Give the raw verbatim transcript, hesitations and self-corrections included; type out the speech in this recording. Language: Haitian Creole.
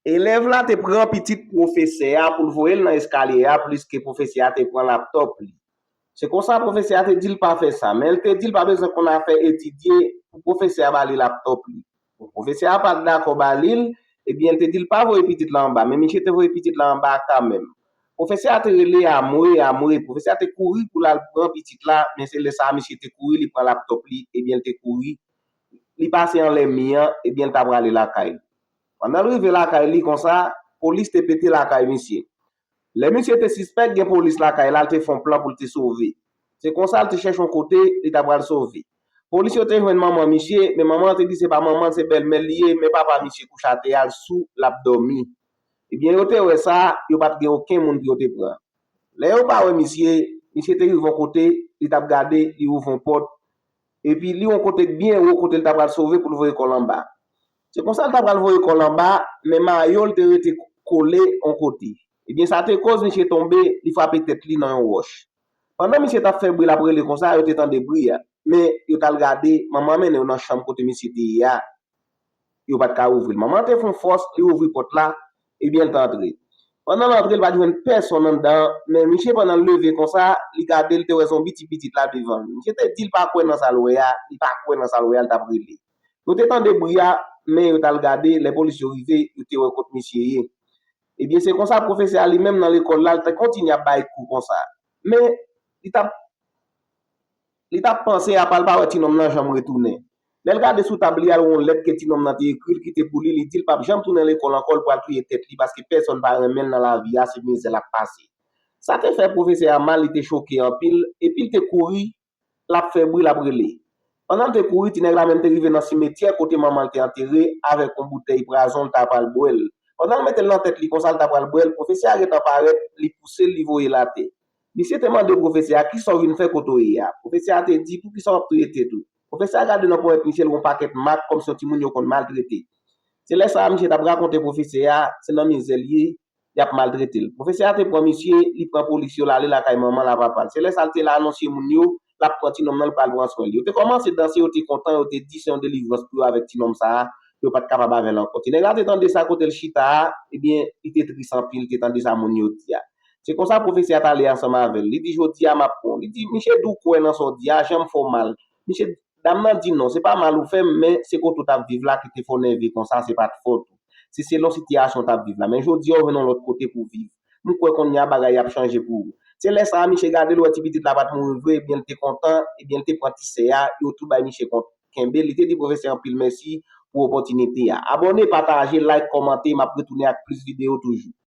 Elèv la te pran pitit pwofesè a pou l voye l nan eskalye a, pliske pwofesè a te pran laptòp li. Se konsa pwofesè a te di l pa fè sa, men l te di l pa bezwen konn afè etidye pou pwofesè a ba li laptòp li. Pwofesè a pa t dakò ba li l, ebyen, l te di l pa voye pitit la anba, men misye te voye pitit la anba kanmenm. Pwofesè a te rele amwe, amwe, pwofesè a te kouri pou l al pran pitit la, men se lè sa a misye te kouri, li pran laptòp li, ebyen, l te kouri, li pase anlè mi an, ebyen, l ta prale lakay li. Pandan l rive lakay li konsa, polis te pete lakay misye. Lè misye te sispèk gen polis lakay la, l te fè yon plan pou l te sove. Se konsa l te chèche yon kote li ta pral sove. Polis yo te jwenn manman misye, men manman an te di se pa manman l, se bèlmè l li ye, men papa misye kouche atè a, l sou, l ap dòmi. Ebyen, yo te wè sa, yo pa t gen okenn moun pou yo te pran. Lè yo pa wè misye, misye te rive yon kote, li t ap gade, li ouvri yon pòt, epi li yon kote k byen wo kote l ta pral sove pou l voye kò l anba. Se konsa l ta pral voye kò l anba, men mayo l te rete kole yon kote. Ebyen, sa te koz misye tonbe, li frape tèt li nan yon wòch. Pandan misye t ap fè bri l ap rele konsa, yo te tande bri a. Men yo t al gade, manman an mennen yo nan chanm kote misye te ye a. Yo pa t ka ouvri l. Manman an te fè yon fòs, li ouvri pòt la, ebyen, l te antre. Pandan l antre, l pa t jwenn pèsonn anndan an, men misye, pandan l leve konsa, li gade, l te wè se yon ti pitit la devan l. Misye te di l pa kwè nan sa l wè a, li pa kwè nan sa l wè a, l t ap rele. Yo te tande bri a, men yo t al gade, lè polis yo rive, yo te wè kot misye ye. Ebyen, se konsa pwofesè a li menm nan lekòl la, l te kontinye ap bay kou konsa. Men, li t ap li t ap panse apa l pa wè ti nonm nan janm retounen. Lè l gade sou tab li a, l wè yon lèt ke ti nonm nan te ekri l, ki te pou li, li di l p ap janm tounen lekòl ankò, l pral touye tèt li paske pèsonn pa renmen l nan lavi a, se mizè l ap pase. Sa te fè pwofesè a mal, li te choke anpil, epi l te kouri, l ap fè bri, l ap rele. Pandan l te kouri, ti nèg la menm te rive nan simetyè kote manman l te antere avèk yon boutèy pwazon, l ta pral bwè l. Pandan l mete l nan tèt li konsa, l ta pral bwè l, pwofesè a gentan parèt, li pouse l, li voye l atè. Misye te mande pwofesè a, "Kisa w vin fè kote w ye a?" Pwofesè a te di, "Poukisa w ap touye tèt ou?" Pwofesè a gade nan ponyèt misye, l gen yon pakèt mak, kòmsi yon timoun yo konn maltrete. Se lè sa a, misye t ap rakonte pwofesè a, se nan mizè l ye, y ap maltrete l. Pwofesè a te pran misye, li pran polis yo, l ale lakay manman l a papa l. Se lè sa a, l te la anonse moun yo, l ap pran ti nonm nan, l pral pran swen li. Yo te kòmanse danse, yo te kontan, yo te di se yon delivrans pou yo avèk ti nonm sa a, yo pa t kapab avè l ankò. Ti nèg la te tande sa kote l chita a, ebyen, li te tris anpil, li te tande sa moun yo di a. Se konsa pwofesè a t ale ansanm avè l. Li di, "Jodi a, m ap pran w." Li di, "Misye, di w kwè nan sa w di a, jan m fè w mal." Misye, dam nan di, "Non, se pa mal ou fè m, men se kote w t ap viv la ki te fè w nève konsa, se pa t fòt ou. Se selon sitiyasyon w t ap viv la. Men jodi a, w jwenn yon lòt kote pou w viv. M kwè kounye a bagay ap chanje pou ou." Se lè sa a, misye gade, l wè ti pitit la pa t mouri vre, ebyen, l te kontan, ebyen, l te pran ti sè a, yo tou bay misye kont. Kenbe, li te di pwofesè anpil mèsi pou opòtinite a. Abòne, pataje, like, kòmante, m ap retounen ak plis videyo toujou.